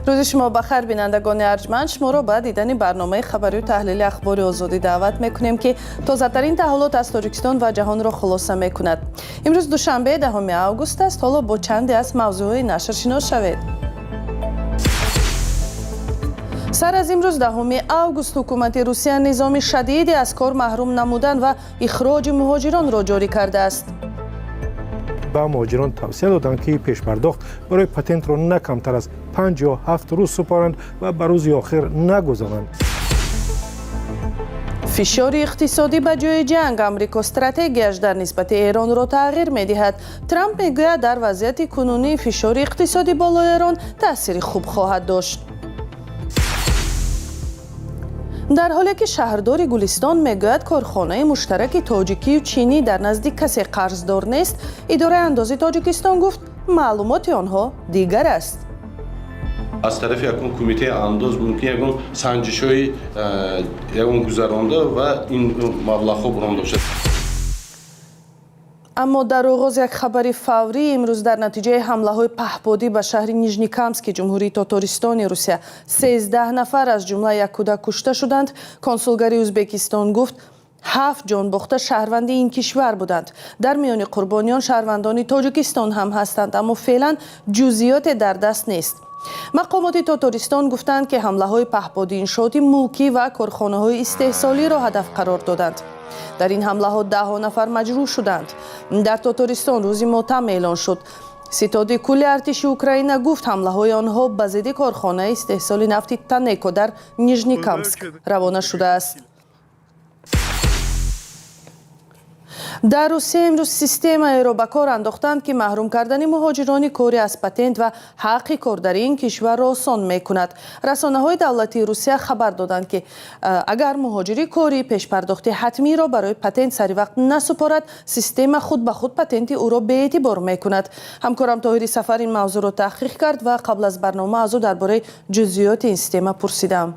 Рӯзи шумо ба хайр, бинандагони арҷманд. Шуморо ба дидани барномаи хабарию таҳлили Ахбори Озодӣ даъват мекунем, ки тозатарин таҳаввулот аз Тоҷикистон ва ҷаҳонро хулоса мекунад. Имрӯз душанбе, 10 август аст. Ҳоло бо чанде аз мавзӯъҳои нашр шинос шавед. Сар аз имрӯз, 10 август, ҳукумати Русия низоми шадиде аз кор маҳрум намудан ва ихроҷи муҳоҷиронро ҷорӣ кардааст. Ба муҳоҷирон тавсия доданд, ки пешпардохт барои патентро на камтар аз 5 ё 7 рӯз супоранд ва ба рӯзи охир нагузоранд. Фишори иқтисодӣ ба ҷои ҷанг: Амрико стратегияш дар нисбати Эронро тағйир медиҳад. Трамп мегӯяд, дар вазъияти кунунӣ фишори иқтисодӣ болои Эрон таъсири хуб хоҳад дошт. Дар ҳоле ки шаҳрдори Гулистон мегӯяд, корхонаи муштараки тоҷикию чинӣ дар назди касе қарздор нест, идораи андози Тоҷикистон гуфт, маълумоти онҳо дигар аст. Аз тарафи ягон кумитаи андоз мумкин ягон санҷишҳои ягон гузаронда ва ин маблағҳо буронда бошад. Аммо дар оғоз як хабари фаврӣ. Имрӯз дар натиҷаи ҳамлаҳои паҳподӣ ба шаҳри Нижнекамски Ҷумҳурии Тотористони Русия 13 нафар, аз ҷумла як кӯдак, кушта шуданд. Консулгарии Ӯзбекистон гуфт, ҳафт ҷонбохта шаҳрванди ин кишвар буданд. Дар миёни қурбониён шаҳрвандони Тоҷикистон ҳам ҳастанд, аммо феълан ҷузъиёте дар даст нест. Мақомоти Тотористон гуфтанд, ки ҳамлаҳои паҳподӣ иншооти мулкӣ ва корхонаҳои истеҳсолиро ҳадаф қарор доданд. Дар ин ҳамлаҳо даҳҳо нафар маҷрӯҳ шуданд. Дар Тотористон рӯзи мотам эълон шуд. Ситоди кулли артиши Украина гуфт, ҳамлаҳои онҳо ба зидди корхонаи истеҳсоли нафти Танеко дар Нижнекамск равона шудааст. Дар Русия имрӯз системаеро ба кор андохтанд, ки маҳрум кардани муҳоҷирони корӣ аз патент ва ҳаққи кор дар ин кишварро осон мекунад. Расонаҳои давлатии Русия хабар доданд, ки агар муҳоҷири корӣ пешпардохти ҳатмиро барои патент саривақт насупорад, система худ ба худ патенти ӯро беэътибор мекунад. Ҳамкорам Тоҳири Сафар ин мавзӯъро таҳқиқ кард ва қабл аз барнома аз ӯ дар бораи ҷузъиёти ин система пурсидам.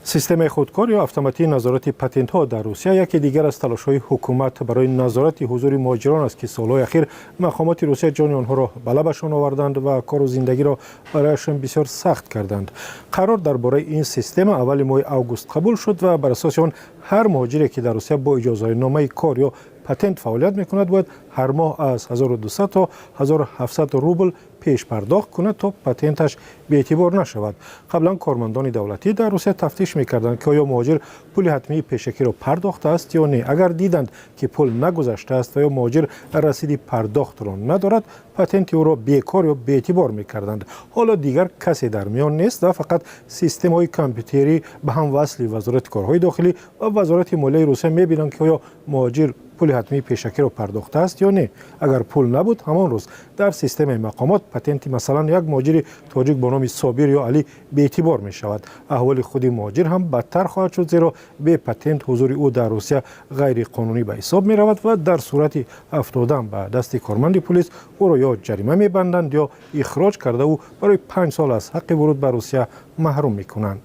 Системаи худкор ё автоматии назорати патентҳо дар Русия яке дигар аз талошҳои ҳукумат барои назорати ҳузури муҳоҷирон аст, ки солҳои ахир мақомоти Русия ҷони онҳоро ба лабашон оварданд ва кору зиндагиро барояшон бисёр сахт карданд. Қарор дар бораи ин система аввали моҳи август қабул шуд ва бар асоси он ҳар муҳоҷире, ки дар Русия бо иҷозатномаи кор ё патент фаъолият мекунад, бояд ҳар моҳ аз 1200 то 1700 рубл пешпардохт кунад, то патенташ беэътибор нашавад. Қаблан кормандони давлатӣ дар Русия тафтиш мекарданд, ки оё муҳоҷир пули ҳатмии пешакиро пардохтааст ё не. Агар диданд, ки пул нагузаштааст ва ё муҳоҷир расиди пардохтро надорад, патенти ӯро бекор ё беэътибор мекарданд. Ҳоло дигар касе дар миён нест ва фақат системаҳои компютерӣ ба ҳам васли Вазорати корҳои дохилӣ ва Вазорати молияи Русия мебинанд, ки оё муҳоҷир пули ҳатмии пешакиро пардохтааст ё не. Агар пул набуд, ҳамон рӯз дар системаи мақомот патенти, масалан, як муҳоҷири тоҷик бо номи Собир ё Алӣ беэътибор мешавад. Аҳволи худи муҳоҷир ҳам бадтар хоҳад шуд, зеро бепатент ҳузури ӯ дар Русия ғайриқонунӣ ба ҳисоб меравад ва дар сурати афтодан ба дасти корманди пулис ӯро ё ҷарима мебанданд, ё ихроҷ карда, ӯ барои 5 сол аз ҳаққи вуруд ба Русия маҳрум мекунанд.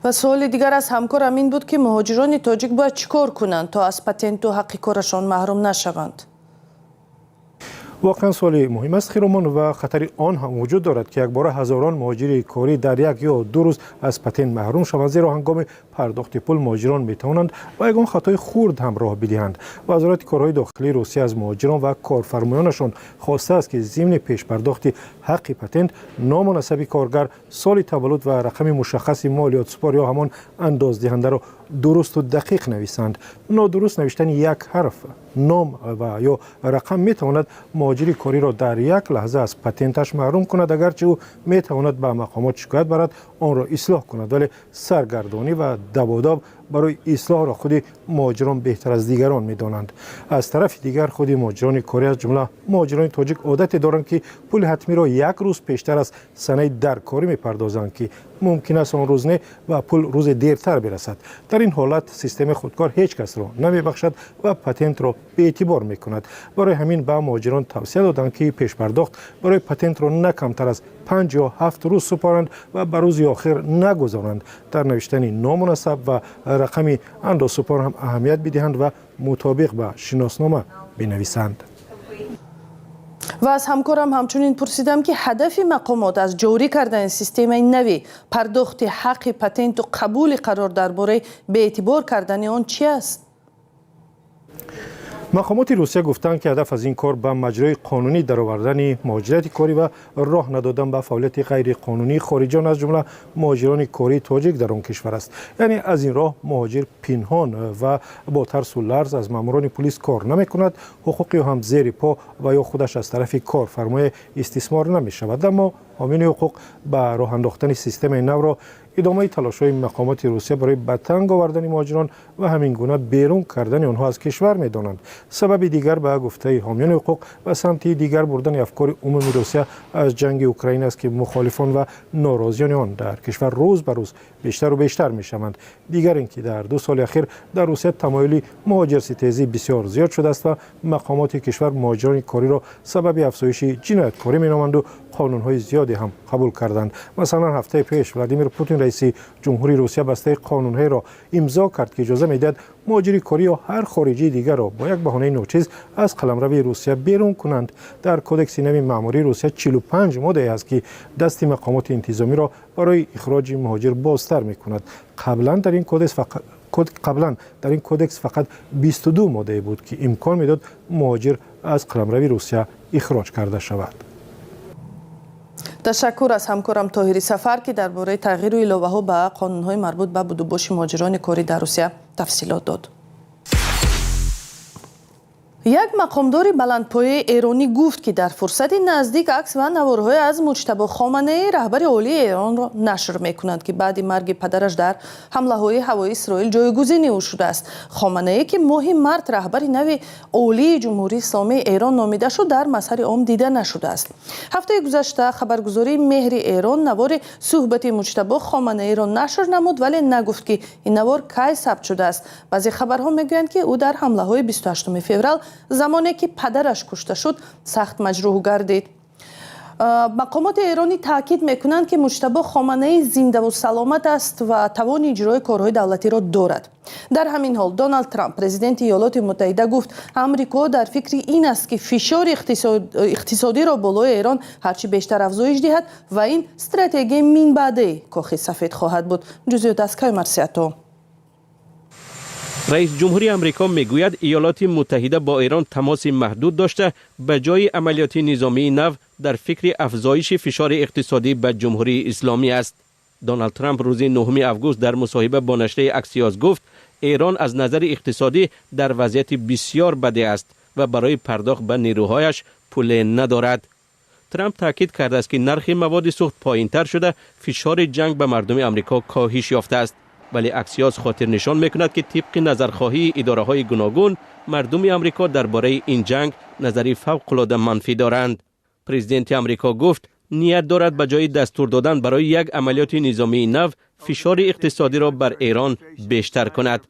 Ва суоли дигар аз ҳамкорам ин буд, ки муҳоҷирони тоҷик бояд чӣ кор кунанд, то аз патенту ҳаққи корашон маҳрум нашаванд? Воқеан, суоли муҳим аст, Хиромон, ва хатари он ҳам вуҷуд дорад, ки якбора ҳазорон муҳоҷири корӣ дар 1 ё 2 рӯз аз патент маҳрум шаванд, зеро ҳангоми пардохти пул муҳоҷирон метавонанд ба ягон хатои хурд ҳам роҳ бидиҳанд. Вазорати корҳои дохилии Русия аз муҳоҷирон ва корфармоёнашон хостааст, ки зимни пешпардохти ҳаққи патент ному насаби коргар, соли таваллуд ва рақами мушаххаси молиётсупор ё ҳамон андоздиҳандаро дурусту дақиқ нависанд. Нодуруст навиштани як ҳарф, ном ва ё рақам метавонад муҳоҷири кориро дар як лаҳза аз патенташ маҳрум кунад. Агарчи ӯ метавонад ба мақомот шикоят барад, онро ислоҳ кунад, вале саргардонӣ ва даводав барои ислоҳро худи муҳоҷирон беҳтар аз дигарон медонанд. Аз тарафи дигар, худи муҳоҷирони корӣ, аз ҷумла муҳоҷирони тоҷик, одате доранд, ки пули ҳатмиро як рӯз пештар аз санаи даркорӣ мепардозанд, ки мумкин аст он рӯз не ва пул рӯзе дертар бирасад. Дар ин ҳолат системаи худкор ҳеҷ касро намебахшад ва патентро беэътибор мекунад. Барои ҳамин ба муҳоҷирон тавсия доданд, ки пешпардохт барои патентро на камтар аз 5 ё 7 рӯз супоранд ва ба рӯзи охир нагузоранд. Дар навиштани ному насаб ва рақами андозсупор ҳам аҳамият бидиҳанд ва мутобиқ ба шиноснома бинависанд. Ва аз ҳамкорам ҳамчунин пурсидам, ки ҳадафи мақомот аз ҷорӣ кардани системаи нави пардохти ҳаққи патенту қабули қарор дар бораи беэътибор кардани он чи аст? Мақомоти Русия гуфтанд, ки ҳадаф аз ин кор ба маҷрои қонунӣ даровардани муҳоҷирати корӣ ва роҳ надодан ба фаъолияти ғайриқонунии хориҷиён, аз ҷумла муҳоҷирони кории тоҷик дар он кишвар аст. Яъне аз ин роҳ муҳоҷир пинҳон ва бо тарсу ларз аз маъмурони пулис кор намекунад, ҳуқуқи ӯ ҳам зери по ва ё худаш аз тарафи корфармоя истисмор намешавад. Аммо ҳомиёни ҳуқуқ ба роҳ андохтани системаи навро идомаи талошҳои мақомоти Русия барои ба танг овардани муҳоҷирон ва ҳамин гуна берун кардани онҳо аз кишвар медонанд. Сабаби дигар, ба гуфтаи ҳомиёни ҳуқуқ, ба самти дигар бурдани афкори умуми Русия аз ҷанги Украина аст, ки мухолифон ва норозиёни он дар кишвар рӯз ба рӯз бештару бештар мешаванд. Дигар ин ки дар 2 соли ахир дар Русия тамоюли муҳоҷирситезӣ бисёр зиёд шудааст ва мақомоти кишвар муҳоҷирони кориро сабаби афзоиши ҷинояткорӣ меноманду қонунҳои зиёде ҳам қабул карданд. Масалан, ҳафтаи пеш Владимир Путин, раиси ҷумҳури Русия, бастаи қонунҳоеро имзо кард, ки иҷоза медиҳад муҳоҷири корӣ ё ҳар хориҷии дигарро бо як баҳонаи ночиз аз қаламрави Русия берун кунанд. Дар кодекси нави маъмурии Русия 45 моддае ҳаст, ки дасти мақомоти интизомиро барои ихроҷи муҳоҷир бозтар мекунад. Қаблан дар ин кодекс фақат 22 моддае буд, ки имкон медод муҳоҷир аз қаламрави Русия ихроҷ карда шавад. Ташаккур аз ҳамкорам Тоҳири Сафар, ки дар бораи тағйиру иловаҳо ба қонунҳои марбут ба будубоши муҳоҷирони корӣ дар Русия тафсилот дод. Як мақомдори баландпояи эронӣ гуфт, ки дар фурсати наздик акс ва наворҳое аз Муҷтабо Хоманаӣ, раҳбари олии Эронро, нашр мекунанд, ки баъди марги падараш дар ҳамлаҳои ҳавои Исроил ҷойгузини ӯ шудааст. Хоманаӣ, ки моҳи март раҳбари нави олии Ҷумҳурии Исломии Эрон номида шуд, дар мазҳари ом дида нашудааст. Ҳафтаи гузашта хабаргузории Меҳри Эрон навори суҳбати Муҷтабо Хоманаиро нашр намуд, вале нагуфт, ки ин навор кай сабт шудааст. Баъзе хабарҳо мегӯянд, ки ӯ дар ҳамлаҳои 28 феврал, замоне ки падараш кушта шуд, сахт маҷрӯҳ гардид. Мақомоти эронӣ таъкид мекунанд, ки Муҷтабо Хоманаӣ зиндаву саломат аст ва тавони иҷрои корҳои давлатиро дорад. Дар ҳамин ҳол Доналд Трамп, президенти Иёлоти Муттаҳида, гуфт, Амрико дар фикри ин аст, ки фишори иқтисодиро болои Эрон ҳарчи бештар афзоиш диҳад ва ин стратегияи минбаъдаи Кохи Сафед хоҳад буд. Ҷузъиёт аз Кай Марсиато. Раис ҷумҳури Амрико мегӯяд, Иёлоти Муттаҳида бо Эрон тамоси маҳдуд дошта, ба ҷои амалиёти низомии нав дар фикри афзоиши фишори иқтисодӣ ба Ҷумҳурии Исломӣ аст. Доналд Трамп рӯзи 9 август дар мусоҳиба бо нашрияи Аксиос гуфт, Эрон аз назари иқтисодӣ дар вазъияти бисёр баде аст ва барои пардохт ба нерӯҳояш пуле надорад. Трамп таъкид кардааст, ки нархи маводи сӯхт поинтар шуда, фишори ҷанг ба мардуми Амрико коҳиш ёфтааст. Вале Аксиос хотирнишон мекунад, ки тибқи назархоҳии идораҳои гуногун мардуми Амрико дар бораи ин ҷанг назари фавқулода манфӣ доранд. Президенти Амрико гуфт, ният дорад ба ҷои дастур додан барои як амалиёти низомии нав фишори иқтисодиро бар Эрон бештар кунад.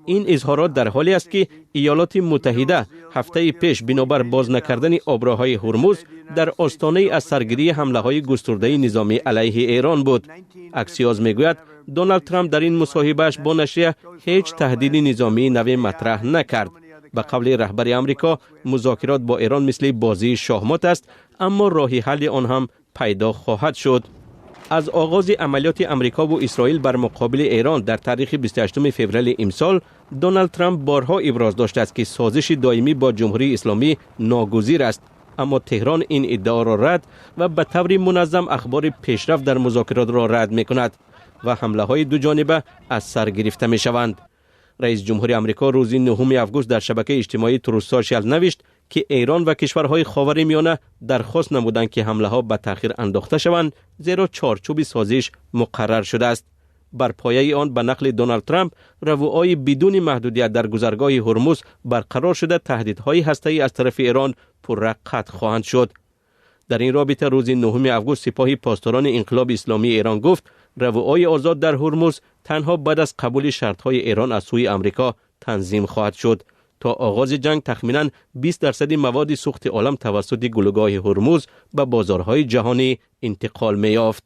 Ин изҳорот дар ҳоле аст, ки Иёлоти Муттаҳида ҳафтаи пеш бинобар боз накардани оброҳҳои Ҳурмуз дар остонаи аз саргирии ҳамлаҳои густурдаи низомӣ алайҳи Эрон буд. Аксиоз мегӯяд, Доналд Трамп дар ин мусоҳибааш бо нашрия ҳеҷ таҳдиди низомии наве матраҳ накард. Ба қавли раҳбари Амрико, музокирот бо Эрон мисли бозии шоҳмот аст, аммо роҳи ҳалли он ҳам пайдо хоҳад шуд. Аз оғози амалиёти Амрикову Исроил бар муқобили Эрон дар таърихи 28 феврали имсол Доналд Трамп борҳо иброз доштааст, ки созиши доимӣ бо Ҷумҳурии Исломӣ ногузир аст, аммо Теҳрон ин иддаоро рад ва ба таври муназзам ахбори пешрафт дар музокиротро рад мекунад ва ҳамлаҳои дуҷониба аз сар гирифта мешаванд. Раис ҷумҳури Амрико рӯзи 9 август дар шабакаи иҷтимоии Truth Social навишт, ки Эрон ва кишварҳои Ховари Миёна дархост намуданд, ки ҳамлаҳо ба таъхир андохта шаванд, зеро чорчӯби созиш муқаррар шудааст. Бар пояи он, ба нақли Доналд Трамп, равуои бидуни маҳдудият дар гузаргоҳи Ҳурмуз барқарор шуда, таҳдидҳои ҳастаӣ аз тарафи Эрон пурра қатъ хоҳанд шуд. Дар ин робита рӯзи 9 август Сипоҳи Посдорони Инқилоби Исломии Эрон гуфт, равуои озод дар Ҳурмуз танҳо баъд аз қабули шартҳои Эрон аз сӯи Амрико танзим хоҳад шуд. То оғози ҷанг тахминан 20% маводи сӯхти олам тавассути гулӯгоҳи Ҳурмуз ба бозорҳои ҷаҳонӣ интиқол меёфт.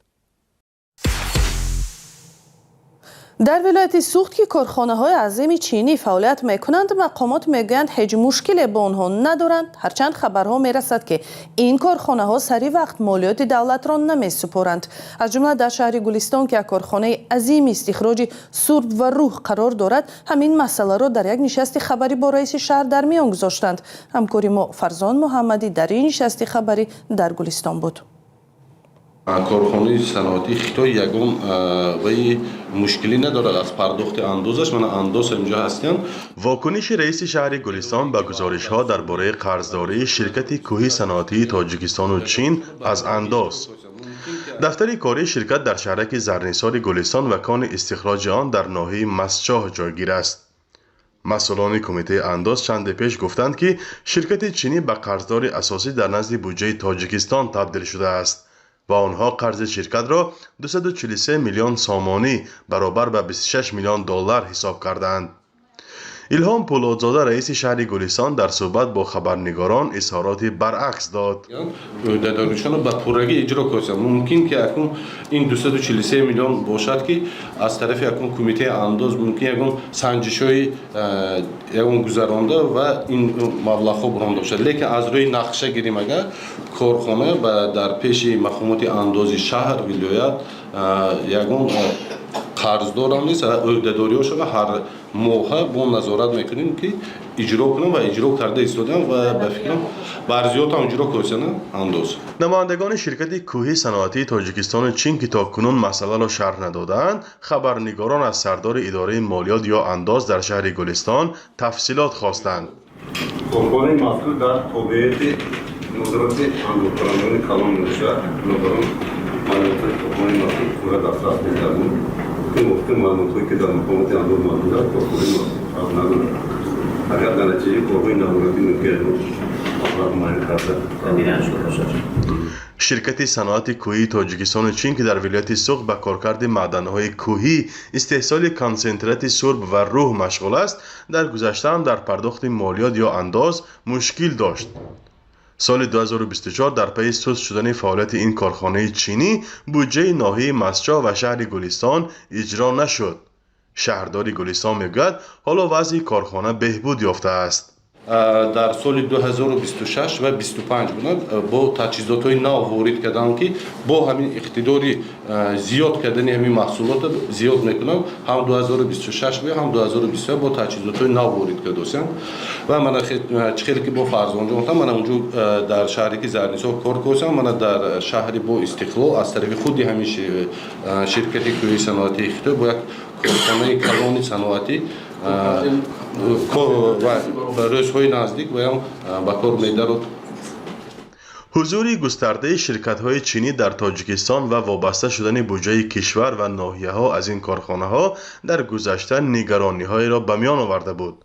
Дар вилояти Суғд, ки корхонаҳои азими чинӣ фаъолият мекунанд, мақомот мегӯянд, ҳеҷ мушкиле бо онҳо надоранд, ҳарчанд хабарҳо мерасад, ки ин корхонаҳо сари вақт молиёти давлатро намесупоранд. Аз ҷумла дар шаҳри Гулистон, ки як корхонаи азими истихроҷи сурб ва рӯҳ қарор дорад, ҳамин масъаларо дар як нишасти хабарӣ бо раиси шаҳр дар миён гузоштанд. Ҳамкори мо Фарзон Муҳаммадӣ дар ин нишасти хабарӣ дар Гулистон буд. Корхонаи саноатии Хитой ягон ваи мушкилӣ надорад аз пардохти андозаш. Мана, андоз инҷо ҳастанд. Вокуниши раиси шаҳри Гулистон ба гузоришҳо дар бораи қарздории ширкати кӯҳи саноатии Тоҷикистону Чин аз андоз. Дафтари кории ширкат дар шаҳраки Зарнисори Гулистон ва кони истихроҷи он дар ноҳияи Мастчоҳ ҷойгир аст. Масъулони кумитаи андоз чанде пеш гуфтанд, ки ширкати чинӣ ба қарздори асосӣ дар назди буҷаи Тоҷикистон табдил шудааст ва онҳо қарзи ширкатро 243 миллион сомонӣ, баробар ба 26 миллион доллар, ҳисоб кардаанд. Илҳом Пӯлодзода, раиси шаҳри Гулистон, дар суҳбат бо хабарнигорон изҳороти баръакс дод. Ӯҳдадоришонро ба пуррагӣ иҷро карданд. Мумкин ки акнун ин 243 миллион бошад, ки аз тарафи акнун кумитаи андоз мумкин ягон санҷишҳои ягон гузаронда ва ин маблағҳо буронда бошад, лекин аз рӯи нақша гирим, агар корхона дар пеши мақомоти андози шаҳр, вилоят ягон қарздорам нест. Ӯҳдадориҳошонро ҳар моҳа бо назорат мекунем, ки иҷро кунам, ва иҷро карда истодам, ва ба фикрам, барзиёдам иҷро карданд андоз. Намояндагони ширкати кӯҳи саноатии Тоҷикистону Чин, ки то кунун масъаларо шарҳ надодаанд, хабарнигорон аз сардори идораи молиёт ё андоз дар шаҳри Гулистон тафсилот хостанд. Корхонаи мазкур дар тобеияти назорати андозкунандагони калон мебошад. Бинобар он маълумотҳои корхонаи мазкур пурра дастрас мегарданд. Мувофиқи маълумотҳое, ки дар мақомоти андоз мавҷуд аст, корхонаи мазкур фарқ надорад. Агар дар натиҷаи корҳои назоратӣ мумкин маблағ муайян карда Ширкати саноати кӯҳии Тоҷикистону Чин, ки дар вилояти Суғд ба коркарди маъданҳои кӯҳӣ, истеҳсоли консентрати сурб ва рӯҳ машғул аст, дар гузаштаам дар пардохти молиёт ё андоз мушкил дошт. Соли 2024 дар пайи суст шудани фаъолияти ин корхонаи чинӣ буҷаи ноҳияи Мастчоҳ ва шаҳри Гулистон иҷро нашуд. Шаҳрдори Гулистон мегӯяд, ҳоло вазъи корхона беҳбуд ёфтааст. Дар соли 2026 ва 25 буданд, бо таҷҳизотҳои нав ворид карданд, ки бо ҳамин иқтидори зиёд кардани ҳамин маҳсулотро зиёд мекунанд. Ҳам 2026 бо ҳам 2027 бо таҷҳизотҳои нав ворид кардосиям. Ва мана, чӣ хеле ки бо Фарзонҷон гуфтам, мана унҷо дар шаҳре ки Зарнисор кор кардосиям, мана дар шаҳри бо Истиқлол аз тарафи худи ҳамин ширкати кӯҳии саноатии Хитой бо як корхонаи калони саноатӣ рӯзҳои наздик боям ба кор медарод. Ҳузури густардаи ширкатҳои чинӣ дар Тоҷикистон ва вобаста шудани буҷаи кишвар ва ноҳияҳо аз ин корхонаҳо дар гузашта нигарониҳоеро ба миён оварда буд.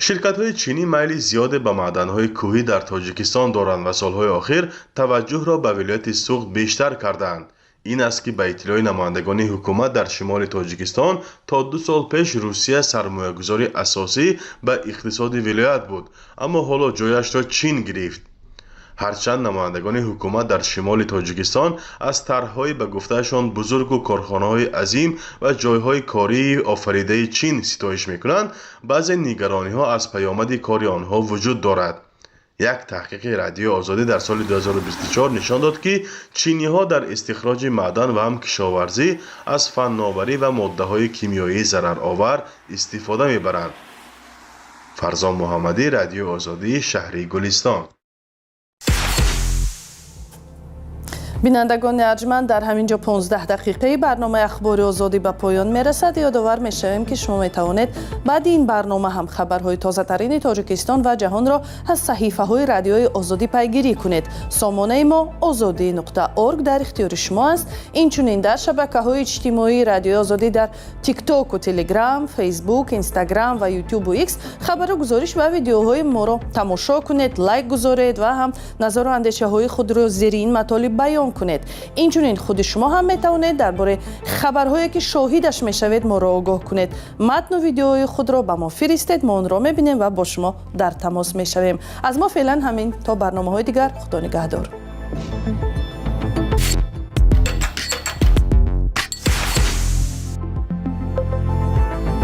Ширкатҳои чинӣ майли зиёде ба маъданҳои кӯҳӣ дар Тоҷикистон доранд ва солҳои охир таваҷҷӯҳро ба вилояти Суғд бештар кардаанд. Ин аст, ки ба иттилои намояндагони ҳукумат дар шимоли Тоҷикистон то 2 сол пеш Русия сармоягузори асосӣ ба иқтисоди вилоят буд, аммо ҳоло ҷояшро Чин гирифт. Ҳарчанд намояндагони ҳукумат дар шимоли Тоҷикистон аз тарҳҳои ба гуфтаашон бузургу корхонаҳои азим ва ҷойҳои кории офаридаи Чин ситоиш мекунанд, баъзе нигарониҳо аз паёмади кори онҳо вуҷуд дорад. Як таҳқиқи Радиои Озодӣ дар соли 2024 нишон дод, ки чиниҳо дар истихроҷи маъдан ва ҳам кишоварзӣ аз фанноварӣ ва моддаҳои кимиёии зараровар истифода мебаранд. Фарзон Муҳаммадӣ, Радиои Озодӣ, шаҳри Гулистон. Бинандагони арҷманд, дар ҳамин ҷо 15 дақиқаи барномаи Ахбори Озодӣ ба поён мерасад. Ёдовар мешавем, ки шумо метавонед баъди ин барнома ҳам хабарҳои тозатарини Тоҷикистон ва ҷаҳонро аз саҳифаҳои Радиои Озодӣ пайгирӣ кунед. Сомонаи мо озодӣ.орг дар ихтиёри шумо аст. Инчунин дар шабакаҳои иҷтимоии Радиои Озодӣ дар Тиктоку Телеграм, Фейсбук, Инстаграм ва Ютубу Икс хабару гузориш ва видеоҳои моро тамошо кунед, лайк гузоред ва ҳам назару андешаҳои худро зери ин матолиб баён кунед. Инчунин худи шумо ҳам метавонед дар бораи хабарҳое, ки шоҳидаш мешавед, моро огоҳ кунед. Матну видеои худро ба мо фиристед, мо онро мебинем ва бо шумо дар тамос мешавем. Аз мо феълан ҳамин. То барномаҳои дигар, Худо нигаҳдор.